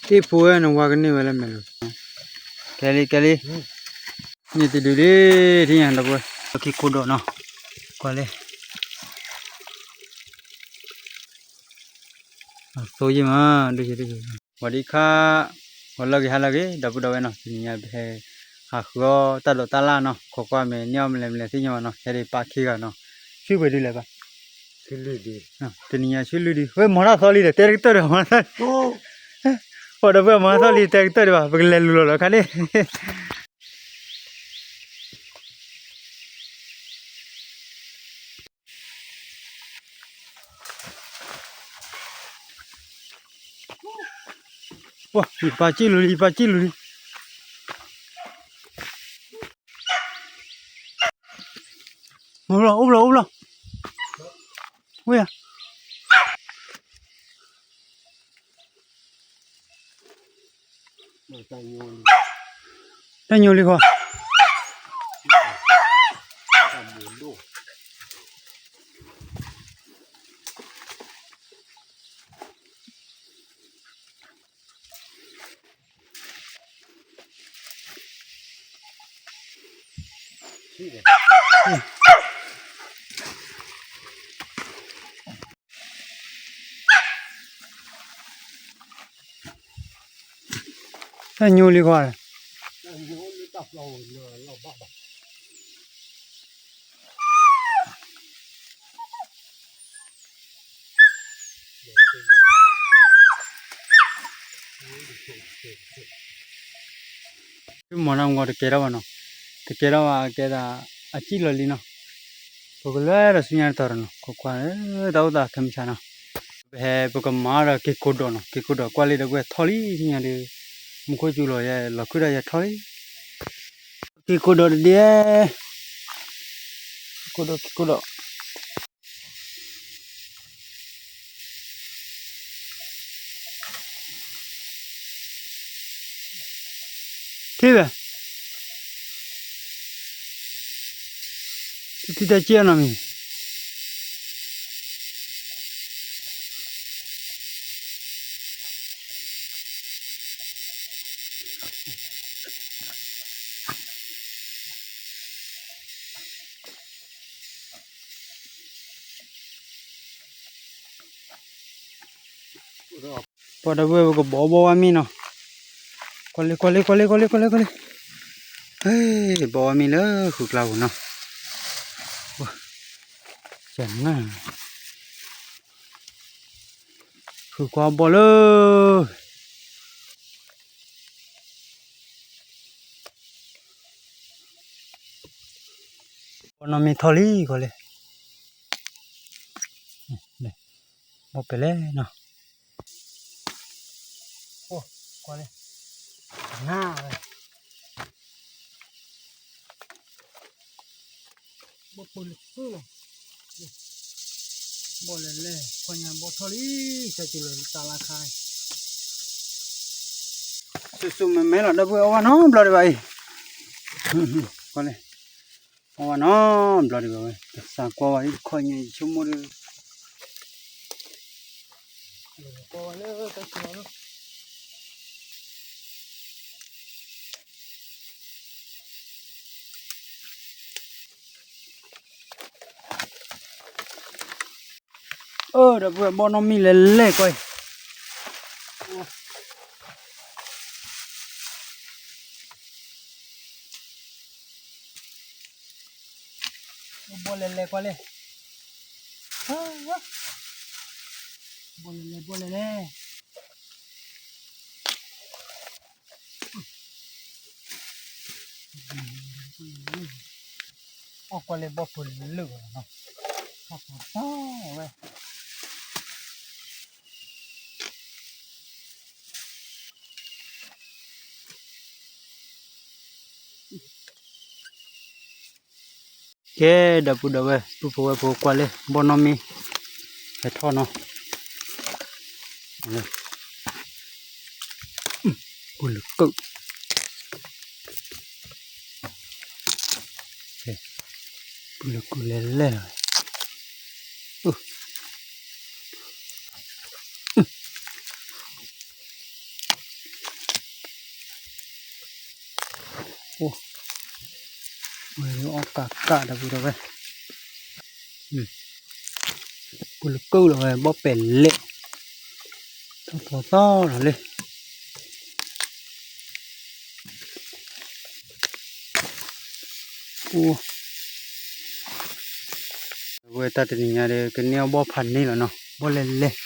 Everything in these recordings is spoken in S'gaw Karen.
သ့ၣ်ဖိဝဲနဝါကန့ၢ်ဝဲလၢမဲာ်လိၤ, ကဲလံ ကဲလံ, န့ၣ်တဒုဒ့ ထံၣ်ညါဒီပုၢ်ဝဲၢ်, က့ၤကိးဒီးနီၤ, ကွၢ်လံ, သိယံၤမး ဒုယံၤဒုယံၤ, ဝံၤဒံခါ, ဂီၤလၢဂ့ၤဟါလၢဂ့ၤ ဒီပုၢ်ဒီဝဲၢ်နီၤ, တနံၤညါပဟဲ ဟးဃုအီၣ်တၢ်ဒိးတၢ်လၣ်နီၤ, ခိးကွၢ်မဲာ်န့ၢ်အီၣ်မလဲၤမလဲၤသ့ၣ်ညါဘၣ်နီၤ, ဟဲဒံးပာ်ခံဂၤနီၤ, ဆူၣ်ပှဲၤဒုလဲၣ်ဘၣ် တနံၤညါဆူၣ်လုၢ်ဒံး ဝဲမၤတၢ်သီလံဒီး တဲတကတၢၢ်ဒီး မၤတၢ်, ပှၤဒီပုၢ်ဝဲၢ်မၤတၢ်သီလံ တဲတကတၢၢ်ဒံးဘၣ် ပကလဲၤလူၤလီၤဒီးခါန့ၣ် ပှၤ ယပာ်စံၣ်လူၤလံ ယပာ်စံၣ်လူၤလံ, အိၣ်ဘျီ အိၣ်ဘျီ အိၣ်ဘျီ, ဝဲယၤ တၢ်ညိလံဃီ, တၢ်ညိလံဃီ, မၤနၢၤမ့ၢ်တကဲထီၣ်ဘၣ်နီၤ, တကဲထီၣ်ဘၣ်ကဲဒၣ် အစံၣ်လီၤလံနီၤ, ပကလဲၤဒီးဆူညါတတီၤဒီးနီၤ, ကွၢ်ကွၢ် တၢ်အိၣ်သးခဲမုၢ်ဆါနီၤ, ပဟဲပကမၤဒီးက့ၤကိးဒီးနီၤ, က့ၤကိးဒီးကွၢ်လံဒီး ပဝဲထီၣ်လံဆူညါဒီး, မူခိၣ်စူၤလီၤယဲ လီၤခုၣ်ဒီးယဲထီၣ်လံ, က့ၤကိးဒီးတဒ့, က့ၤကိးဒီး က့ၤကိးဒီး ထံၣ်ဘၣ်, တထံၣ်တၢ်စ့ၢ်နီတမံၤ, ပှၤဒီပုၢ်ဝဲၢ် ပကဘီဘီဝါမ့ၢ်နီၤ, ကွၢ်လံ ကွၢ်လံ ကွၢ်လံ ကွၢ်လံ ကွၢ်လံ ကွၢ်လံ, ဘီဝါမ့ၢ်လၢဃုာ်ကျါပူၤနီၤ, ဃုကွၢ်ဘီလၢ ဘီနီၢ်မ့ၢ်ထီၣ်လံ ကွၢ်လံ, ဘီပှဲၤလဲၣ်နီၤ, ကွၢ်လံ, နၤဝဲ ဘီပှဲၤလၢာ်လီၤ, ဘီလဲၤလဲၤ ခီညါဘီထီၣ်လံ, ကစၢ်က့ၤလီၤတၢ်လၢခါ, စိစိမဲမဲလီၤ ဒီပုၢ်ဝဲၢ် အီၣ်ဝဲနီတဘျီဒံးဘၣ်အံၤ, ကွၢ်လံ, အီၣ်ဝဲနီတဘျီဒံးဘၣ်ဝဲ ကစၢ်ကွၢ်ဝဲဒ်ခီညါ ယဆိကမိၣ်ဒီး ကွၢ်ဝဲလၢတၢ်ဆိးလီၤ အၢ ဒီပုၢ်ဝဲၢ် ဘီနီၢ်မ့ၢ်လဲၤလဲၤကွၢ်အံၤ, ဘီလဲၤလဲၤကွၢ်လဲၤ, ဘီလဲၤလဲၤ ဘီလဲၤလဲၤ အီၣ်ကွၢ်လၢဘီပူၤလၢာ်လီၤနီၤ, အီၣ်ကွၢ်တၢ်ဝဲ ကဲ ဒီပုၢ်ဒီဝဲၢ် ပုၢ်ဖိဝဲၢ်ဖိ ကွၢ်လၢ ဘီနီၢ်မ့ၢ် ဟဲထီၣ်နီၤ, ပုၢ်လုၢ်ကုၢ် ပုၢ်လုၢ်ကုၢ်လဲၤလဲၤလီၤ, အၢ အိၣ်, ဝဲအီၣ်ကးကးဒီပုၢ်ဒီဝဲၢ်, ပူၤလၢကၢၢ်လီၤဝဲ ဘီၣ်ပဲာ်လဲၣ်, ထီၣ်သီသီလီၤလံ. အိၣ်, ဝဲတၢ်တနံၤညါဒီး ကန့ၢ်အီၣ်ဘီၣ်ဖးန့ၢ်လီၤနီၤ, ဘီၣ်လဲၤလဲၤ,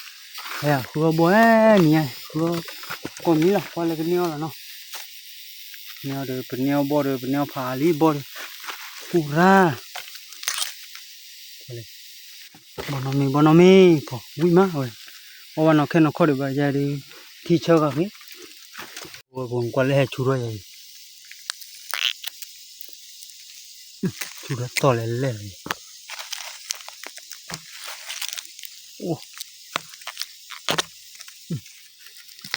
ဟဲဃုအီၣ်ဘီၣ်နံၤညါ, ဃုအီၣ်ကိးမံၤလီၤ, ပှၤလၢကန့ၢ်အီၣ်လီၤနီၤ, န့ၢ်အီၣ်ဒီး ပန့ၢ်အီၣ်ဘီၣ်ဒီး ပန့ၢ်အီၣ်ဖးလံဘီၣ်ဒီး, ဟူရၤ ဘီနီၢ်မ့ၢ် ဘီနီၢ်မ့ၢ် ဖီဝံၣ်မးဝဲ, အီၣ်ဘၣ်နီၢ်ခဲနီၢ်ခီၣ်ဒံးဘၣ်ယဲဒီး, ထံဆၢဂၤဂ့ၤ, ဝဲပူၤကွၢ်လၢဟဲဆူထီၣ်ယၤအံၤ, ဆူထီၣ်တီၢ်လဲၤလဲၣ်လီၤ, အိၣ်, ကၢၢ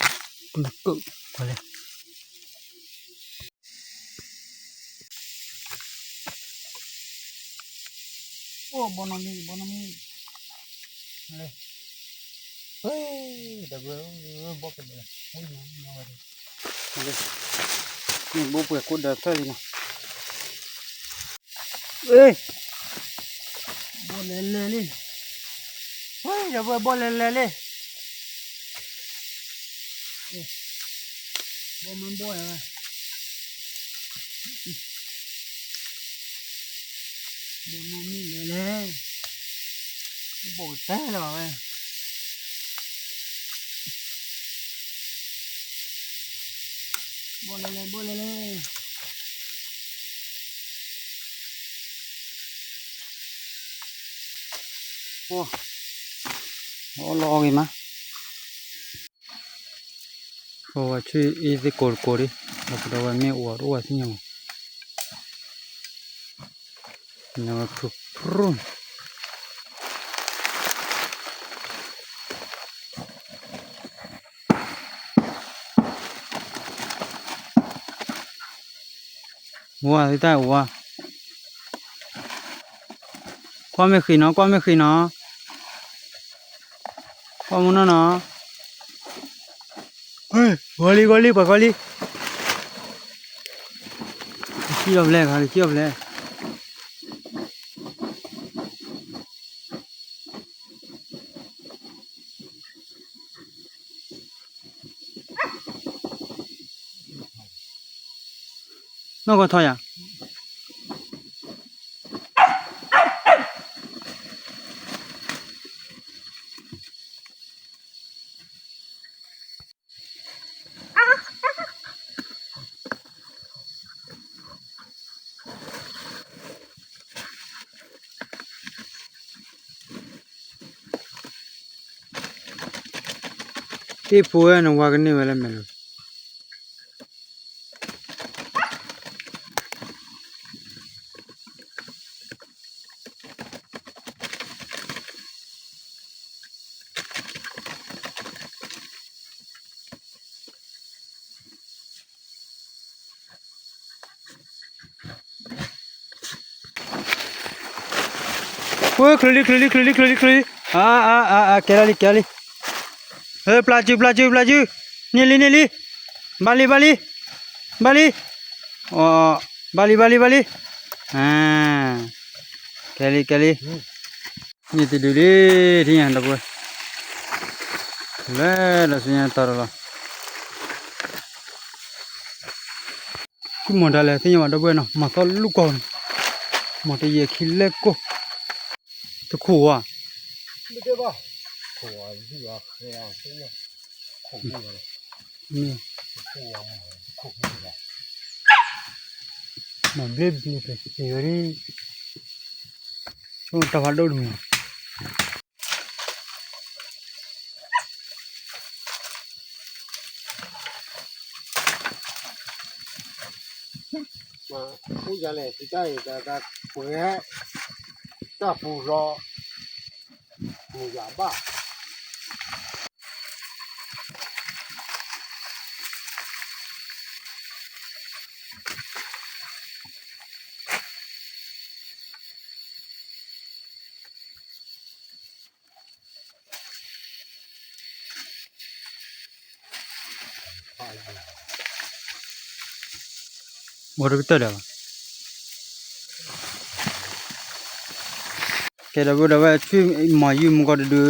်, ကွၢ်လဲၣ်. အိၣ် ဘီနီၢ်မ့ၢ် ဘီနီၢ်မ့ၢ်, လၢ, ဟ့, တဘျီ, ဘီကဒၢး, လၢ, ဘိပှဲၤကိးဒၢးဖျၢၣ်လံနီၤ, အ့, ဘီလဲၤလဲၤလံ, ဟ့, တဘျီ ဘီလဲၤလဲၤလံ. ဘီမ့ၢ်ဘီၣ်လဲၣ်, ဘီမ့ၢ်လဲၣ်လဲၣ်, ဘီကတဲလၢၤဘၣ်ဝဲ, ဘီလဲၤလဲၤ ဘီလဲၤလဲၤ. အိၣ်, အီၣ်လီၤအီၣ်ဂ့ၤမး, အဝဲဆူအံၤသ့ၣ်ကိးတကိးဒံး, ဒီးပဒီဝဲမ့ၢ်အိၣ်ဒီးအိၣ်ဝဲသ့ၣ်ညါမး, နဝဲဖုဖု ဝါသ့ၣ်တၢ်ဝါ, ကွၢ်မ့ၢ်ဃံးနီၤ ကွၢ်မ့ၢ်ဃံးနီၤ, ကွၢ်မ့ၢ်နီၢ်နီၤ, ဂီၤလံ ဂီၤလံ ပှၤဂီၤလံ, ကစံၣ်လီၤဖဲလဲၣ် ကစံၣ်လီၤဖဲလဲၣ်. နီၢ်ကီၢ်ထီၣ်ယၤ, တ့ၢ်ဖိဝဲနဝါကန့ၢ်ဝဲလၢမဲာ်လီၤ. ဝဲ ချုးလံ ချုးလံ ချုးလံ ချုးလံ ချုးလံ, အါ အါ အါ အါ ကဲလီၤလံ ကဲလီၤလံ, ဟဲ ပျၢ်စု ပျၢ်စု ပျၢ်စု, န့ၢ်လံ န့ၢ်လံ, ဘၣ်လံ ဘၣ်လံ, ဘၣ်လံ, အီ ဘၣ်လံ ဘၣ်လံ ဘၣ်လံ, အါ ကဲလံ ကဲလံ, န့ၢ်တဒုလံ ထံၣ်ညါဒီပုၢ်ဝဲၢ်, လဲၤဒီးဆူညါတီၤတလီၤ. ကွံမီၤဒၣ်လဲာ်သ့ၣ်ညါဘၣ်ဒီပုၢ်ဝဲၢ်နီၤ, မၤသီလူၢ်ကီၢ်န့ၣ်, မီၤတယဲၢ်ခံလဲၢ်ကိၢ်, တခိၣ်ဝါ, မ့ၢ်, မၤဘျ့ဘျ့ပှဲၤစ့ဝဲဒၣ်, ဆိတၢ်ဖးဒိၣ်တမံၤ မ့ၢ်အံၤ တၢ်ပှဲၤ တၢ်ပူၤလီၤ မ့ၢ်ယၤဘၣ်. ဝဲတကတၢၢ်ဒီး ကဲဒီပုၢ်ဒီဝဲၢ် ထွံၣ်မီၤယုၢ်မူကီၢ်တဒု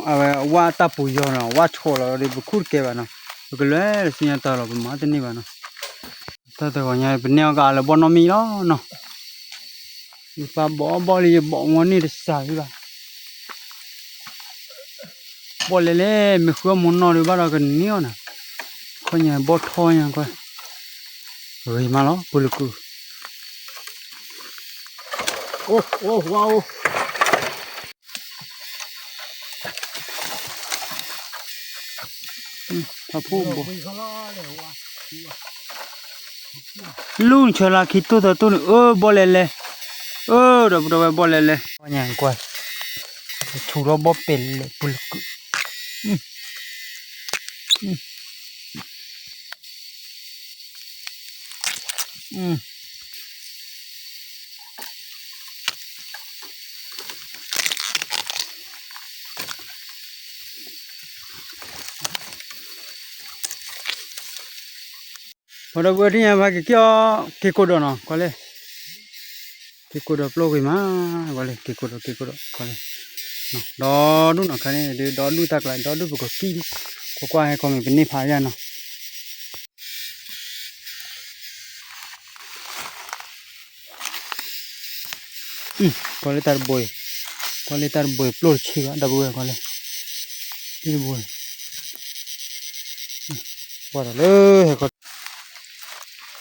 အဝဲဝၣ်တၢ်ပူၤယီၤနီၤ ဝၣ်ဆီလီၤဒီး ပခူၣ်တကဲဘၣ်နီၤ, ပကလဲၤလၢစံၣ်ညီၣ်တၢ်လီၤ ပမၤတန့ၢ်ဘၣ်နီၤ, တၢ်တဂီၤညါ ပန့ၢ်အီၣ်ကအါလၢဘီၣ်နီၢ်မံလီၤနီၤ, ယပာ်ဘီဘီၣ်လံ ယဘီမီန့ၢ်တစှၤလံဘၣ် ဘီၣ်လဲၣ်လဲၣ် မ့ၢ်ဃုအီၣ်မူနီၢ်ဒုးဘၣ်ဒီးကန့ၢ်အီၣ်နၤ, ခီညါဘီၣ်ထီညါကွၢ်, ဂ့ၤမးလီၤ ပူၤလၢကုၢ်, အိၣ်အိၣ်ဝါအိၣ်, ဖးဖူဘီ လူၢ်နဆၢလၢခံတိၢ်သၢတိၢ်န့ၣ် အၢ ဘီၣ်လဲၣ်လဲၣ်, အၢ ဒီပုၢ်ဒီဝဲၢ်ဘီၣ်လဲၣ်လဲၣ်, ကွၢ်ညါကွၢ်, ထူထီၣ်ဘီၣ်ပဲာ်လဲၣ်ပူၤလၢကုၢ်, ပှၤဒီပုၢ်ဝဲၢ်ထံၣ်ညါ ပဟဲက့ၤက့ၤအီၤ က့ၤကိးဒီးနီၤ ကွၢ်လဲၣ်, က့ၤကိးဒီးပျိၢ်ဂ့ၤမး, ကွၢ်လဲၣ် က့ၤကိးဒီး က့ၤကိးဒီး ကွၢ်လဲၣ်, ဒီဒူၣ်နီၤ ခါန့ၣ်ဒုး ဒီဒူၣ်တၢ်ကျါ ဒီဒူၣ်ပကကံၣ်ဒံး, ကွၢ်ကွၢ် ဟဲခီမ့ၢ်ပန့ၢ်ဖးယၢ်နီၤ ကွၢ်လၢတၢ်တဘိ, ကွၢ်လၢတၢ်တဘိ ပျိၢ်တဆံဘၣ် ဒီပုၢ်ဝဲၢ် ကွၢ်လၢ, တၢ်တဘိ, ကွၢ်ဒီးလၢဟဲခီ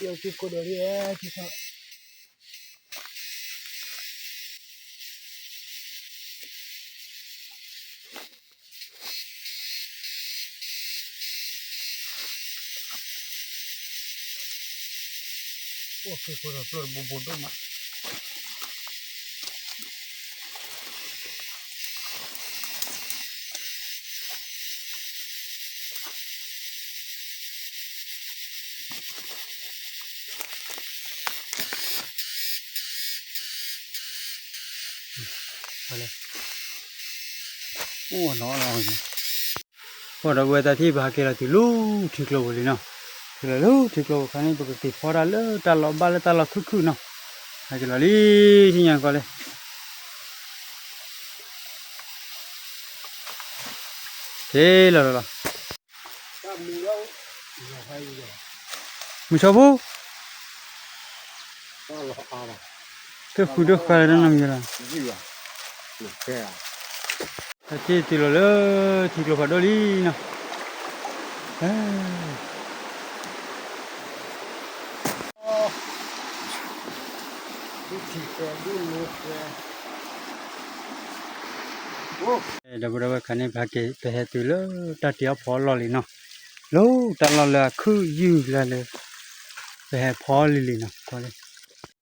အိၣ်ခိၣ်ဒီးပျိၢ်တဘိဘိဒိၣ်မး အိၣ်နီၤလီၤ, ပှၤဒီပုၢ်ဝဲၢ်တၢ်ထံၣ် ပဟဲက့ၤလီၤတုၤလၢထံကျိပူၤလံနီၤ, တုၤလီၤလၢထံကျိပူၤခါန့ၣ် ပကက့ၤဖီတၢ်လၢတၢ်လီၢ်ဘၣ်လၢတၢ်လီၢ်ခုၣ်ခုၣ်နီၤ, ဟဲက့ၤလီၤလံ ထံၣ်ညါကီးလံ က့ၤလီၤလီၤလီၤ, မုၢ်ဆီဖိ, တဃုဒိၣ်ဃာ်လၢတၢ်နီတမံၤလီၤ, တၢ်ထံၣ်တုၤလီၤလၢထံကျိဖးဒိၣ်လံနီၤ, ဒီပုၢ်ဒီဝဲၢ်ခါန့ၣ် ပဟဲက့ၤ ပဟဲတုၤလၢတၢ်တ့အီၣ်ဖီအလီၢ်လံနီၤ, လၢတၢ်လီၢ်လၢအခုၣ်ယုၢ်လၢလၢ ပဟဲဖီလံလံနီၤ,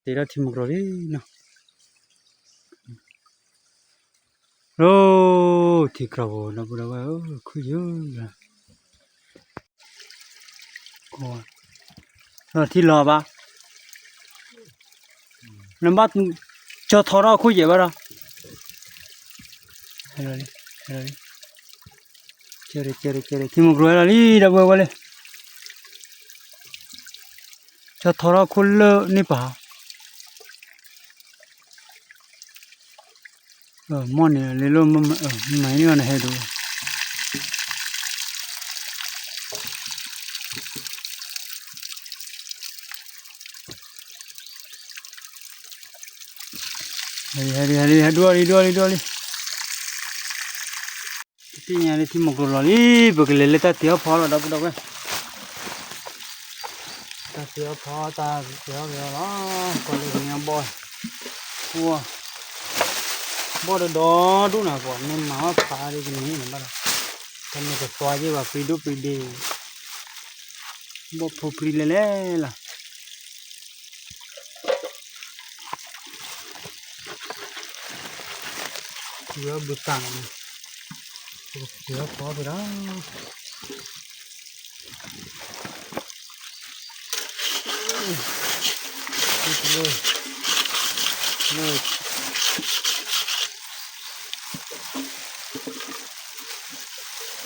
တ့ထီၣ်ထံမုၢ်ကျိၤလံနီၤ လီၤ ထံကျိပူၤ ဒီပုၢ်ဒီဝဲၢ်ဧၢ ခုၣ်ယုၢ်လီၤ, လီၤထံလီၤဘၣ်, နဘၣ်ကၠီထီထီၣ်ခိၣ်ယဲၢ်ဘၣ်ဒီး, ကဲ ကဲ ထံမုၢ်ကျိၤလီၤလံ ဒီပုၢ်ဝဲၢ်လံ, ကၠီထီထီၣ်ခိၣ်လၢန့ၣ်ပၤ မီၢ်န့ၣ်လ့လိၣ် မၤန့ၢ်အီၤနဟဲဒိး, ဟဲလံ ဟဲလံ ဟဲလံ ဒိၣ်လံ ဒိၣ်လံ ဒိၣ်လံ, ပသ့ၣ်ညါလၢထံမုၢ်ကျိၤလီၤလံ, ပကလဲၤလၢတၢ်တ့အီၣ်ဖီလီၤ ဒီပုၢ်ဒီဝဲၢ် တၢ်တ့အီၣ်ဖီ တၢ်တ့အီၣ်က့ၤအီၤလီၤ, ကီၢ်လၢကညီဘီၣ်, ဘီၣ်ဒီဒိၣ်ဒိၣ်နၤ ပှၤမ့ၢ်မၤဘၣ်ဖးဒ်ကန့ၣ်ဘၣ်ဒီး, တၢ်မ့ၢ်ကသွါယ့ၢ်ဘၣ် ပြံဒိၣ်ပြံဒ့, ဘီၣ်ဖိပြံလဲၤလဲၤလီၤ, တုၤအဘုသးန့ၣ်, တုၤအဖီဖဲ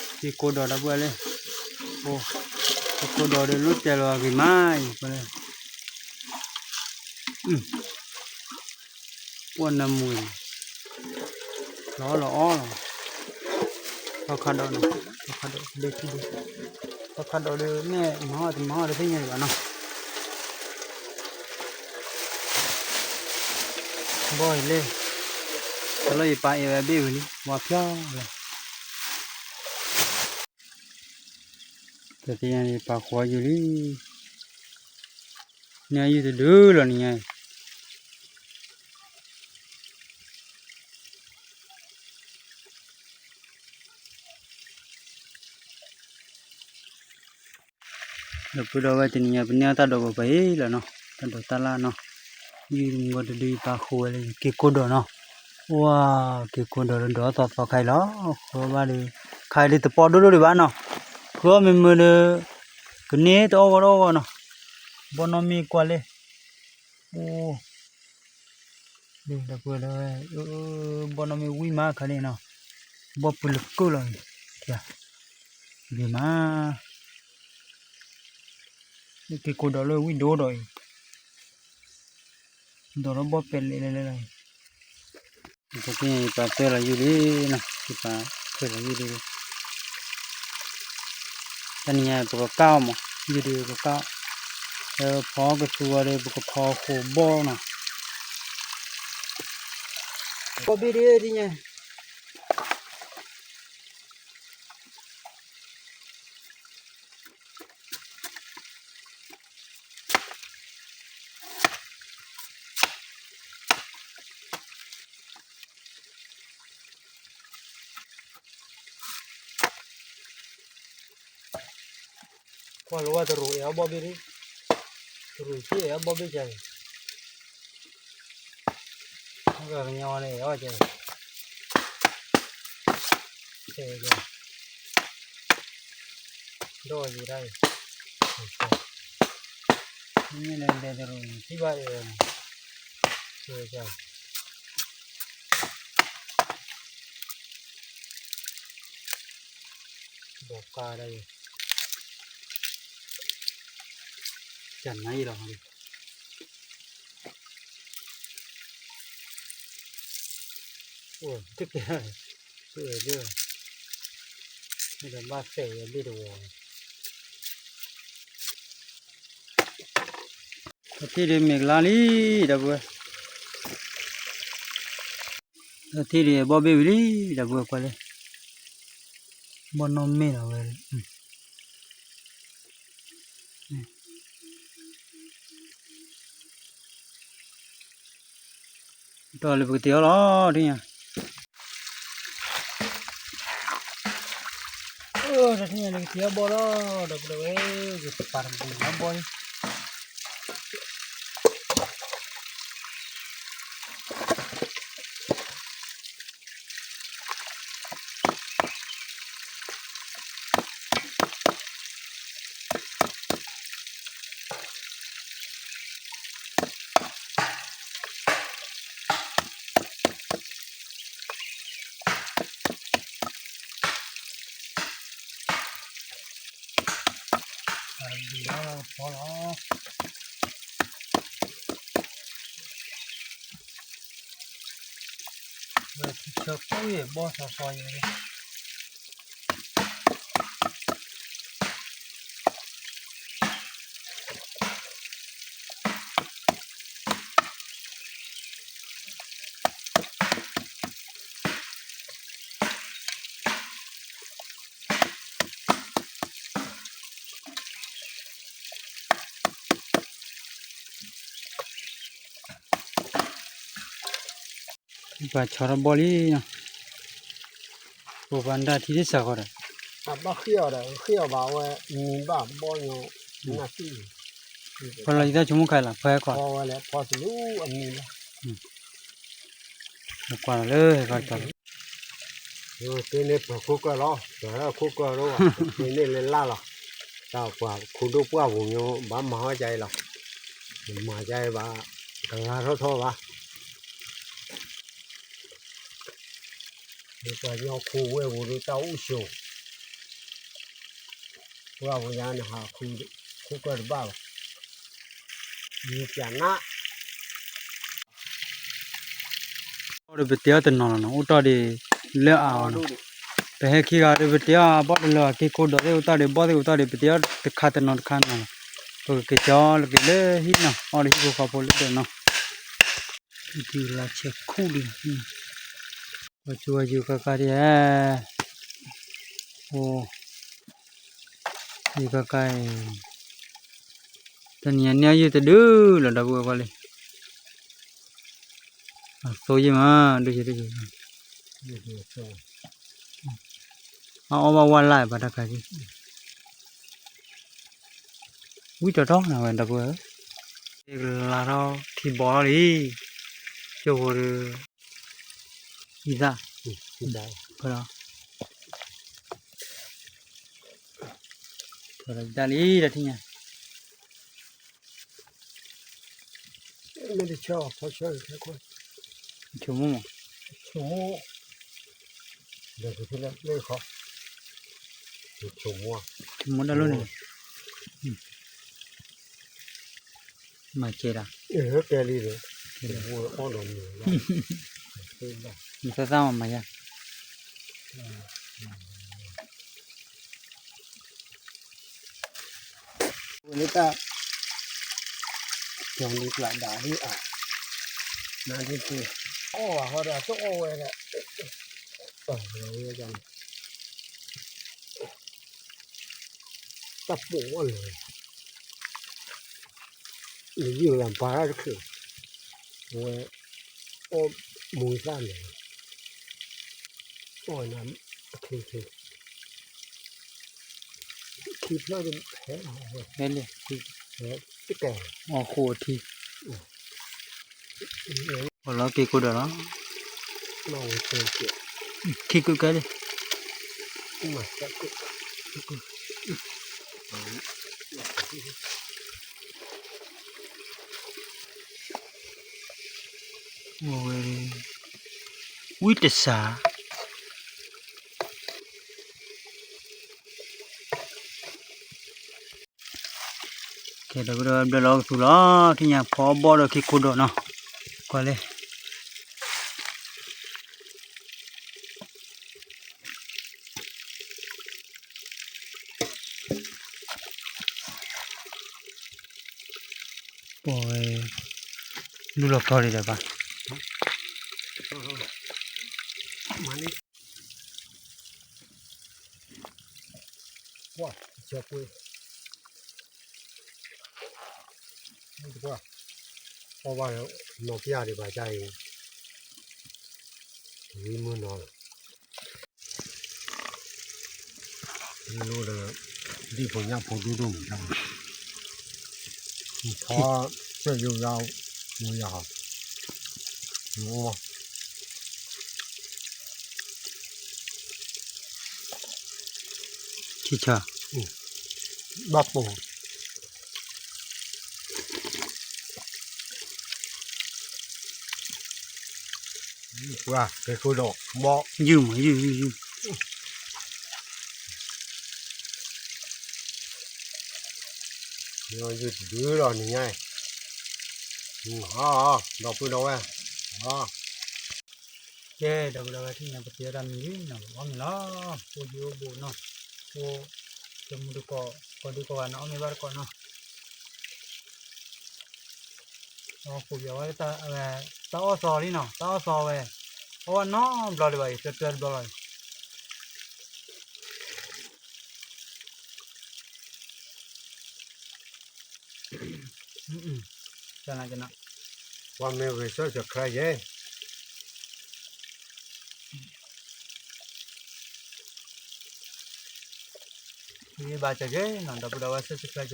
ဒီး ထံကိးဒီးဒီပုၢ်ဝဲၢ်လံ, ထံကိးဒီးဒီး လိၣ်တဲလီၤဂ့ၤမးအံၤ, ပှၤလၢ ပှၤနၢမူၤ, လီၤလီၤအီလီၤ, သီခါဒီးနီၤ, သီခါဒီးဒ့ထံဒ့, သီခါဒီးဒီးန့ၣ် မၤအီၣ်တမၤအီၣ်တသ့ၣ်ညါဘၣ်နီၤ, ဘီၣ်အံၤလဲၣ်, တလီၢ်ယပာ်အ့ၣ်ဝဲအဘ့ၣ်ဝံၤလံ ဝါဖျီလီၤ. တသ့ၣ်ညါန့ၣ် ပာ်ဃီယူၤလံ, န့ၢ်ယူၤတဒုလီၤနံၤညါအံၤ ဒီပုၢ်ဒီဝဲၢ်တနံၤညါ ပန့ၢ်အီၣ်တၢ်ဒိးပှဲၤပှဲၤအံၤလီၤနီၤ, တၢ်ဒိးတၢ်လၣ်နီၤ, ယုၢ်မုၢ်ဂီၤတဒု ယပာ်ဃိဝဲလၢယက့ၤကိးဒီးနီၤ, ဝါ, က့ၤကိးဒီးလၢဒီးသီခါအံၤလီၤ, ဃုအီၣ်ဘၣ်ဒီး, ခါအံၤဒ်တပီၢ်ဒိၣ်ဒိၣ်ဒံးဘၣ်နီၤ, ဃုအီၣ်မ့ၢ်မုာ်ဒီး, ကန့ၢ်တအီၣ်ဂီၢ်တအီၣ်ဂီၢ်နီၤ, ဘီနီၢ်မ့ၢ်ကွၢ်လဲၣ်, အိၣ် ဒီပုၢ်ဝဲၢ်လၢ, ဘီနီၢ်မ့ၢ်ဝံၣ်မးခါန့ၣ်နီၤ, ဘီပူၤလၢကၢၢ်လီၤ, ဒ်မး, က့ၤကိးဒီးလၢဝံၣ်ဒိၣ်ဒီးအံၤ, ဒီးလၢဘီပဲာ်လဲၣ်လဲၣ်လဲၣ်လီၤ, တသ့ၣ်ညါယပာ်ထွဲလီၤယုၢ်လံနီၤ, ယပာ်ထွဲလီၤယုၢ်လံ တနံၤညါပကကၢ်အီၤမး, ယုၢ်ဒုးပကကၢ်အီၤ, လၢဖီကသူဝဲဒီးပကဖီဃိာ်ဘီနီၤ, ဘီဘ့ၣ်ဒ်တနံၤညါ ကွၢ်လီၤဝဲတရူးအဲၣ်အီၣ်ဘီဘ့ၣ်ဒ်, တရူးစ့အဲၣ်အီၣ်ဘီဘ့ၣ်ကဲ, ကညီန့ၣ်အီၣ်ကဲ, တဲကဲ, ဒီးယံၤဒၣ်အံၤ, မ့ၢ်လဲၤလဲၤတရူးထံၣ်ဘၣ်အဲၣ်ဝဲန့ၣ်, တဲကဲ ဘီကါဒၣ်ယဲ, ကနါယံၤလီၤ, အိၣ်တကဲ, အိၣ်ဒၣ်, မ့ၢ်ဒီးဘၣ်သဲးဝဲဘ့ၣ်တဝီၤ, အထံၣ်ဒ်မ့ၢ်ကလါလံ, ဒီပုၢ်ဝဲၢ် အထံၣ်ဒ်ဘီဘ့ၣ်ဝံၤလံ, ဒီပုၢ်ဝဲၢ်ကွၢ်လၢ, ဘီနီၢ်မ့ၢ်လီၤဝဲ, ဒီးလၢပကတ့အီၤလီၤ, တနံၤညါ, တနံၤညါန့ၣ်ကတ့အီၤဘီလီၤ, ဒီပုၢ်ဝဲၢ်, ယပာ်တဘျုးလီၤဘီလံ ဖီလီၤ, ဝဲထံဆၢကိၣ်ယဲၢ်ဘီစီစီယဲၢ် ပှၤဆီထီၣ်ဘီလံနီၤ, ပှၤပှၤဒၣ်ထံတစှၤဃီဒီး, အဘၣ်ဃ့ၢ်အီၤဒီး ဃ့ၢ်အီၤဘၣ်ဝဲ မံဘၣ်ဘီညိ, နၢ်သံၣ်, ဖီလီၤယတၢ်ဆိကမိၣ်ခါလီၤ ဖီဟဲခီ, ဖီဝဲလၢဖီသလူအမံလီၤ, ကွၢ်လီၤလၢဟဲခီတကီလီၤ. တ့န့ၢ်ပၢၤခိၣ်ကၢၢ်လီၤ, ပၢၤခိၣ်ကၢၢ်လီၤ, တ့န့ၢ်လၢလၢ်လီၤ, တၢ်ပှၤခိၣ်ဒိၣ်ပှၢ်ပူၤညိ ဘၣ်မၤဝဲဒ်အံၤလီၤ, မၤဒ်အံၤဘၣ်, ကလါထီၣ်ထီၣ်ဘၣ်, ပှၤကညီခိၣ်ဝဲၢ်ပူၤဒီးတၢ်အိၣ်ဆိး, ပှၢ်ပူၤညါန့ၣ်ဟးခိၣ်ကၢၢ်တဘၣ်ဘၣ်, မံပျးနး, ဒီးပတ့အီၣ်တနီၤလီၤနီၤ, အိၣ်တီၢ်ဒံးလၢအအီၤနီၤ. ပဟဲခံဂၤဒီး ပတ့အီၣ်ဘီၣ်တလၢ က့ၤခိၣ်ဒီးသ့ၣ်အိၣ်တီၢ်ဒီး ဘီၣ်သ့ၣ်အိၣ်တီၢ်ဒီး ပတ့အီၣ်တခါတနီၤတခါနီၤလီၤ. ပကက့ၤကၠီလီၤက့ၤလၢဟံၣ်နီၤ, အီၣ်ဒီးဟံၣ်ဖိဃီဖိလၢဒီးနီၤ. ဒုးလၢဆဲးခူၣ်ဒံး, ပှၤကၠိဝဲယုၤကါကါဒံး, အိၣ် ယုၤကါကါအံၤ, တနံၤညါန့ၢ်အီၣ်ယုၢ်တဒုလီၤ ဒီပုၢ်ဝဲၢ်ကွၢ်လံ. အသိယ့ၢ်မး ဒုးယံၤဒုးယံၤ, အအီၣ်ဘၣ်ဝၣ်လၢ်ဘၣ်တၢ်ခါက့ၤ, ဝံၣ်တီတီနၤဝဲ ဒီပုၢ်ဝဲၢ်, ကလၤထီၣ်ထံဘီထီၣ်လံ, ကၠိဖိဒီး အံသၣ်, ဒီး ဒီးတၢ်လံ တၢ်ထံၣ်ညါ, မ့ၢ်တဆၢအီၤ ဖီဆၢအံၤ ဆိကမိၣ်မး, ဆိကမိၣ်, ဒီးကဖဲလဲၣ်လၢခီ, ဆိကမိၣ်, ဆိကမိၣ်တၢ်လီၢ်န့ၣ်, မၤကဲဒၣ်, ကဲလံဒီး, အီၣ်ဒီးမ့ၢ်, မ့ၢ်သၣ်သၣ်မၤမၤယါ ဝဲလၢတၢ် ကၠီၤလံကျးဒၣ်ဒ်အါ, နဒ်က့ၤ, အီၣ်ဘၣ်ဟီဒီး အတအီၣ်ဝဲဒၣ်, တၢ်ပိာ်ဝဲလၢ နယုၢ်လၢပၢ်တချုး, ဝဲ အီၣ်မူသၣ်န့ၣ်, အီၣ်နၤ အချ့ချ့, ခံဖျၢၣ်တဟဲ, ဟဲလံ, တကဲ, အီၣ်ဃိအထံ, အီၣ်လီၤက့ၤကိးဒီးလီၤ, ထံကုကဲလံ. ဝံတစး, ကဲ ဒီပုၢ်ဒီဝဲၢ် ဘျၢလီၤကသူလီၤ, ထံၣ်ညါဖီအီၣ်ဘီၣ်ဒီးခံခိၣ်ဒီးနီၤ, ကွၢ်လံ. ပဝဲ လူလီၤကီၢ်ဒံးဒီးဘၣ်. ကွၢ်, အီၣ်ဘၣ်နီၢ်ပျၢ်ဒံးဘၣ် ကၢ်အံၤ, ဝံမုၢ်နီၤလီၤ. မ့ၢ်လိၣ်ဒီး ဒ်ဖိညၣ်ဖိဒိၣ်ဒိၣ်မး, ဖီစၢၢ်ယိယါ, ယိယါ, ဘၣ်ပိာ် ပှၤကဲခိၣ်ဒီးဘီၣ် ယုၢ်မး ယုၢ် ယုၢ် ယုၢ်, ယုၢ်တဒုလီၤနံၤညါအံၤ, ဒီပုၢ်ဒီဝဲၢ်, ကဲ ဒီပုၢ်ဒီဝဲၢ် ထံၣ်ညါ ပတ့အီၣ်တၢ်မံၤလံနီၤ ပအီၣ်မ့ၤလီၤ, ဖိယိအိၣ်ဘူးနီၤ, ဖိတမူတကိး ကိးဒံကိးဂၤန့ၣ် အီၣ်မ့ၤဘၣ်တကိးနီၤ. အီၣ်ဃုာ်ပဝဲ တၢ်အီၣ်သီလံနီၤ, တၢ်အီၣ်သီဝဲ, အီၣ်ဝဲနီတဘျီဒံးဘၣ်အံၤ တၢတၢတဘျီလီၤအံၤ. ပှၤမ့ၢ်ဂဲၤဆၢထၢၣ်ခရံာ်ယဲ ဘၣ်ကဲနီၤ ဒီပုၢ်ဒီဝဲၢ် ဆၢထၢၣ်ခရံ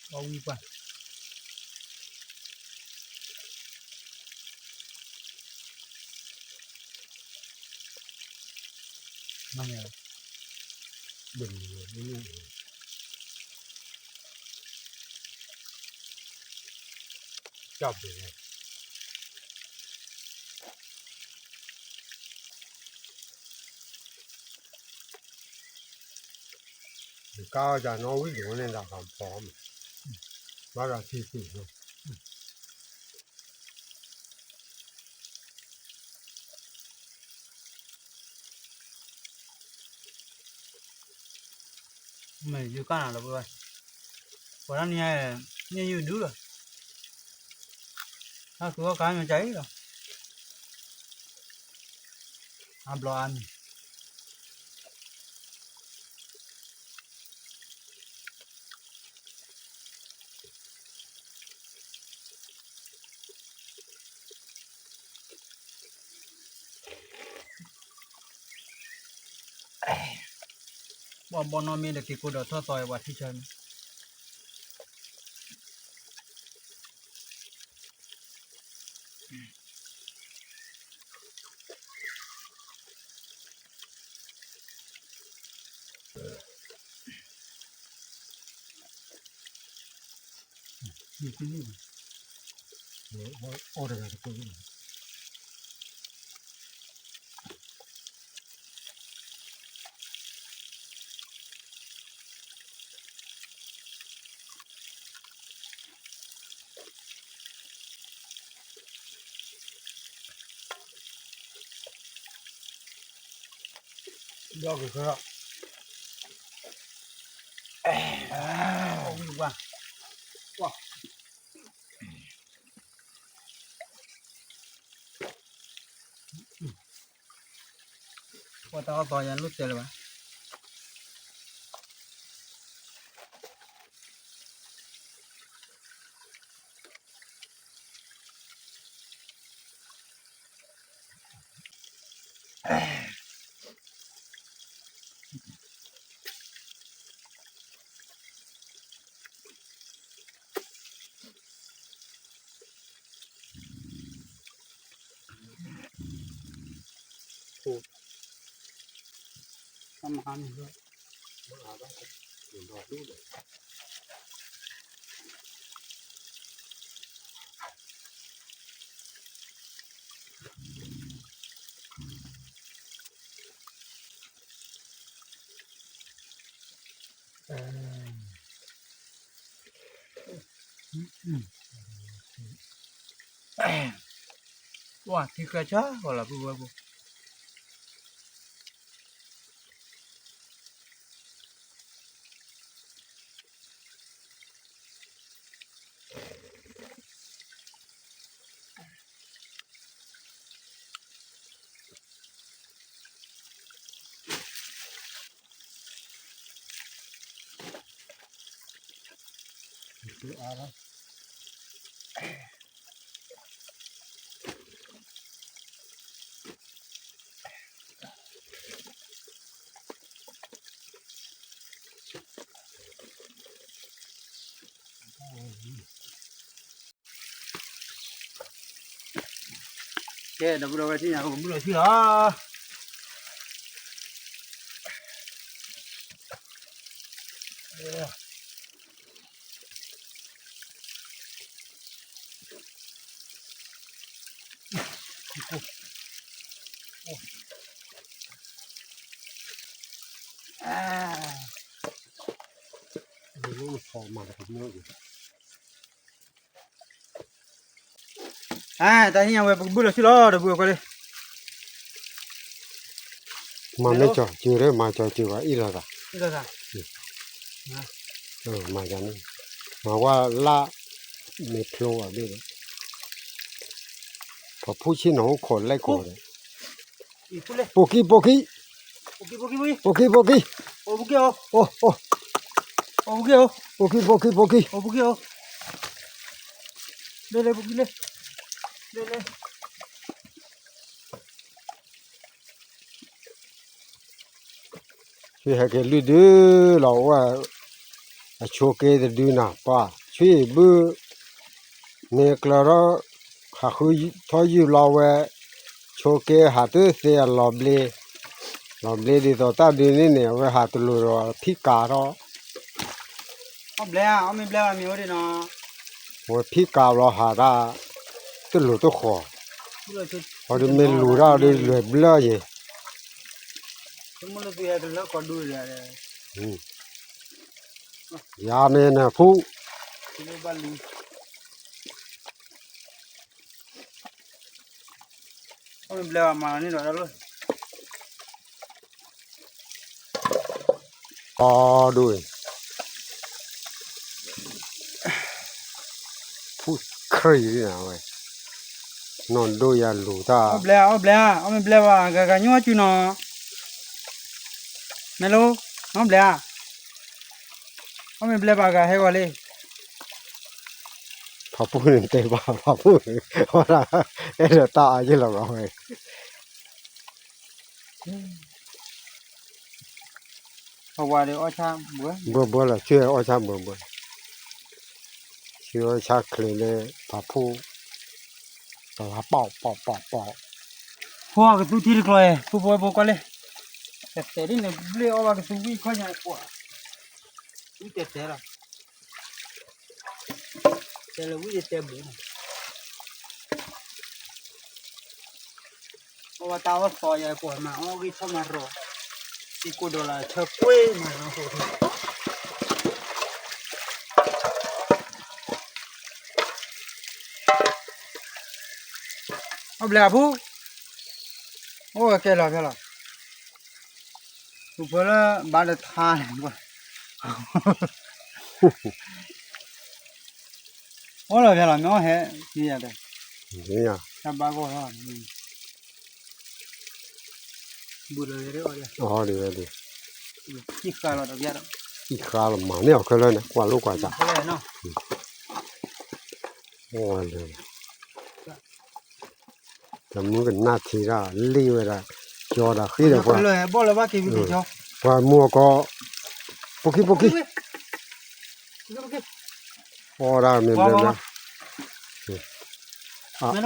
ာ်ယဲ အဝံပှၢ် မ့ၢ် ကၠီၣ်ပူၤန့ၣ် ကၠီၣ်ပူၤန့ၣ် ကါအီၣ်တၢ်နီၣ်ဝံၤဒိၣ်န့ၣ် တၢ်သးဖီမး, ဘၣ်ဒီးထံသံၣ်န့ၣ် မ့ၢ်ယုၢ်ကၢ်နၤလီၤပှၤ, ပှၤတၢ်နံၤညါ န့ၢ်ယုၢ်ဒုလီၤ, တၢ်သူအီၣ်ကါမ့ၢ်ကါအံၤလီၤ, အါဘျီအါမံၤ ဘီဘီနီၢ်မ့ၢ်ဒီးက့ၤကိးဒီးထီၣ်သီအံၤပှၤထံဆၢန့ၣ် ဒီကဆၢ, ဝံၤဝါ, ဝါ, ပှၤတၢ်အီၣ်သီယၤလိၣ်တဲလၢၤဘၣ်. ဝါ ထံဃဲဆၢဂီၤလီၤ ပုၢ်ဝဲၢ်ဖိ. ကဲ ဒီပုၢ်ဒီဝဲၢ် ထံၣ်ညါ ပကဘုၣ်လီၤဆံၣ်လီၤ. အါ တၢ်ဟ့ၣ်ညါဝဲ ပကဘုၣ်လီၤဆံၣ်လီၤ ဒီပုၢ်ဝဲၢ် ကွၢ်လံ. မၤမ့ၢ်ကၠီၤစၢၤဒီး မၤကၠီၤစၢၤဘၣ် အ့ၣ်လိာ်သး, မၤယၤန့ၣ်, မၤဝဲလၢ မ့ၢ်ဖျိအဘ့ၣ်ဒီး, ပှၤဖူၣ်ဆ့ၣ်နီၤအိၣ်ခိးလဲၣ်ခိးဒီး, ပိာ်ခံ ပိာ်ခံ, ပိာ်ခံ ပိာ်ခံ, ပိာ်ခံ ပိာ်ခံ, ပိာ်ခံ ပိာ်ခံ, ပိာ်ခံ ပိာ်ခံ, လၢ လၢ ပိာ်ခံ လၢ လၢ လၢ ဆံဟဲက့ၤလွံၢ်ဒုလီၤ အိၣ်ဝဲ အဆိးက့တဒုနၤ ပှၤ ဆံဘုၣ် မ့ၢ်ကျၢၤထီၣ် ဟးဃုထီၣ်ယုၢ်လီၤဝဲ ဆိးက့ဟးတသ့အလီၤဘျ့, လီၤဘျ့ဒ်သိးတၢ်ဒုန့ၣ်န့ၣ် အဝဲဟးတလိၤဒီးဖံးကၤထီၣ် အီၣ်ဘျဲၣ် အီၣ်မ့ၢ်ဘျဲၣ်ဘၣ်မ့ၢ်အိၣ်ဒံးနီၤ, အဝဲဖံးကၤဘျီဟးတၢ် တလိၤတဃီၤ, အီၤဒ်မ့ၢ်လူၤတၢ်အီၤဒ်လွဲၢ်ဘျၢယဲၢ်, တမ့ၢ်လၢသုဟဲကလၢကီၢ်ဒူၣ်ဒီး, ယၤမ့ၢ်နဖူ ဘၣ်လံ ဘျဲၣ်ဘၣ်မၤန့ၣ်ဒီး အီၤဒိၣ်အံၤ ဖူခရံာ်နဝဲ နီၢ်ဒိၣ်ယၤလူၤတၢ် အီၣ်ဘျဲၣ်ဧါ အီၣ်ဘျဲၣ်ဧါ အီၣ်မ့ၢ်ဘျဲၣ်ဘၣ် ဂၤဂၤညိၣ်အီၣ်စုနီၤ မဲလိ အီၣ်ဘျဲၣ်ဧါ အီၣ်မ့ၢ်ဘျဲၣ်ဘၣ်ဂၤဟဲဂီၤလံ ဖးဖူန့ၣ်တဲဘၣ် ဖးဖူန့ၣ် ဝဲဒၣ် အဲၣ်ဒိးတၢ်အါယ့ၢ်လီၤဂီၤဝဲ အဝၤဒီးအီၣ်ဆၣ်ဘၢ ဘၢဘၢလီၤ ဆၢအီၣ်ဆၣ်ဘၢဘၢ ဆၢအီၣ်ဆၣ်ချ့လၢ ဖးဖူ တလါပီၣ်ပီၣ်ပီၣ်ပီၣ် ဖီကသူထံတကျီၤအံၤ ဖိဖိဖိကွၢ်လံ တတဲဒ်န့ၣ် ဘျ့အီၣ်ဘၣ်ကသူဝံၣ်ခီၣ်ညါကွၢ် ဝံၣ်တဲတဲလီၤ တဲလၢဝံၣ်တဲတဲဘူး အဝဲတၢ်အီၣ်သီယဲ ကွၢ်မၤအီၣ်ဂံၢ်ထီၣ်မၤရီၤ သံကိၢ်ဒီးလၢဆၢကွ့မၤရီၤ အီၣ်ဘျဲၣ်အဖူ အိၣ်ကဲလီၤဖဲလီၤ ပူၤဖဲလၢဘၣ်တထါန့ၣ် အိၣ်လီၤဖဲလီၤ မ့ၢ်အီၣ်ဟဲ တဘၣ်ဂီၢ်လီၤ ဘူးလီၤဝဲဒၣ် အီၣ်ဒံးဝဲဒၣ် ဃါလီၤ ဃါလီၤ မၤန့ၢ်အီၤခဲလၢာ်န့ၣ် ကွၢ်လိၣ်ကွၢ်စး တမုၢ်ကနၣ်ထံတၢ် လ့ၣ်ဝဲဒၣ် ကၠီဒီးဃ့ဒီးပှၤ ပှၤမူအကီ ပိာ်ခံပိာ်ခံ အီၣ်ဒၣ်မ့ၢ်ဘျဲဘျဲ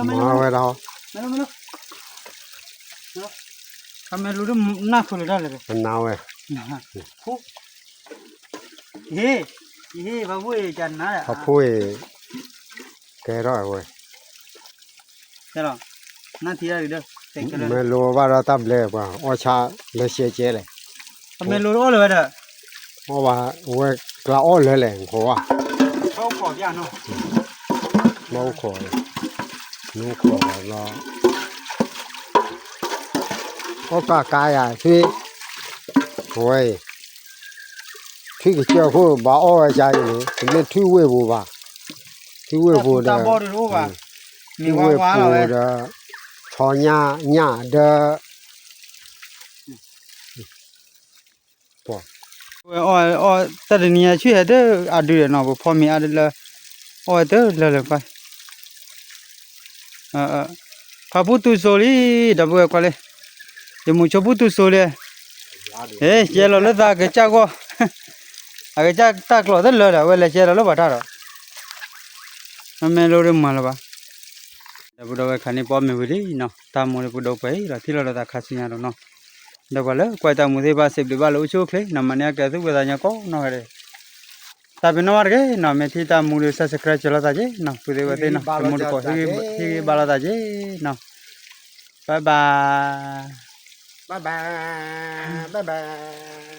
မၤဝဲဒၣ် အမဲာ်လူၤဒ်နၢ်ခိလၢတၢ်လဲၣ် အနါဝဲ ဖူ ဖးဖူအံၤ ကဲထီၣ်ဝဲ မဲာ်လူၤဘၣ်ဒီးတၢ်ဘျဲပှၤ အီၣ်ဆၣ်လၢရှဲကဲလဲၣ် အမဲာ်လူၤအီၣ်လၢၤဝဲဒီး အီၣ်ဘၣ်ဝဲကျါအီၣ်လၢလဲၣ် နခိးဘၣ် ဘၣ်အိၣ်ခိး နခိးလီၤ အီၣ်ကၢ်ကါယၤ ထွံၣ် အဝဲအံၤ ထွံၣ်ကစၢၢ်ခိၣ် ဘၣ်အီၣ်ဝဲကါအံၤန့ၣ် တမ့ၢ်ထွံၣ်ဝ့ၢ်ပူၤဘၣ် ထွံၣ်ဝ့ၢ်ပူၤဒီး ထွံၣ်ဝ့ၢ်ပူၤဒီး ဆီညၣ်ညၣ်ဒီး ဝဲအီၣ်တၢ်တနံၤညါဆူဟဲတအါဒုးဒီးနီၤ ပဖီမ့ၤအါဒုးလၢ အီၣ်ဝဲတလၢလၢကွၢ် ဖးဖူတူၢ်စိလံ ဒီပုၢ်ဝဲၢ်ကွၢ်လံ ယမူဆိဖူတူၢ်စိလံ ဟဲ ကဲလီၤလၢသးအကစၢ်ဂီၢ် အကစၢ်တၢ်ကျီၤတလၢဒီး အဝဲလဲၤကဲလီၤလၢပှၤတၢ်ဒီး မ့ၢ်လိဒ်မၤလၢၤဘၣ် ဒီပုၢ်ဒီဝဲၢ်ခါန့ၣ် ပအီၣ်မ့ၤဝံၤလံနီၤ တၢ်မူဒီးပဒိးပှဲၤအံၤလီၤ ထံၣ်လိာ်ဒီးသးခါဆူညါဒီးနီၤ ဒီးပှၤလၢကွၢ်တၢ်မူသ့ၣ်တဖၣ် စံးဘျုးဘၣ်လၢအိၣ်ဆူၣ်အိၣ်ချ့နီၤ မၤန့ၢ်အကဲသုဝဲသးညီကိးနီၢ်ဂၤဒဲး တၢ်ပ့ၤနီၣ်ဘၣ်တက့ၢ်နီၤ မ့ၢ်ထံၣ်တၢ်မူဒီး subscribe ကၢၤလိာ်သးက့ၤနီၤ ပုၢ်သ့ၣ်ဝဲၢ်သ့ၣ်နီၤ တမူတကိး ဟ့ၣ်ဂံၢ်ဘါလိာ်သးက့ၤနီၤ bye bye bye bye bye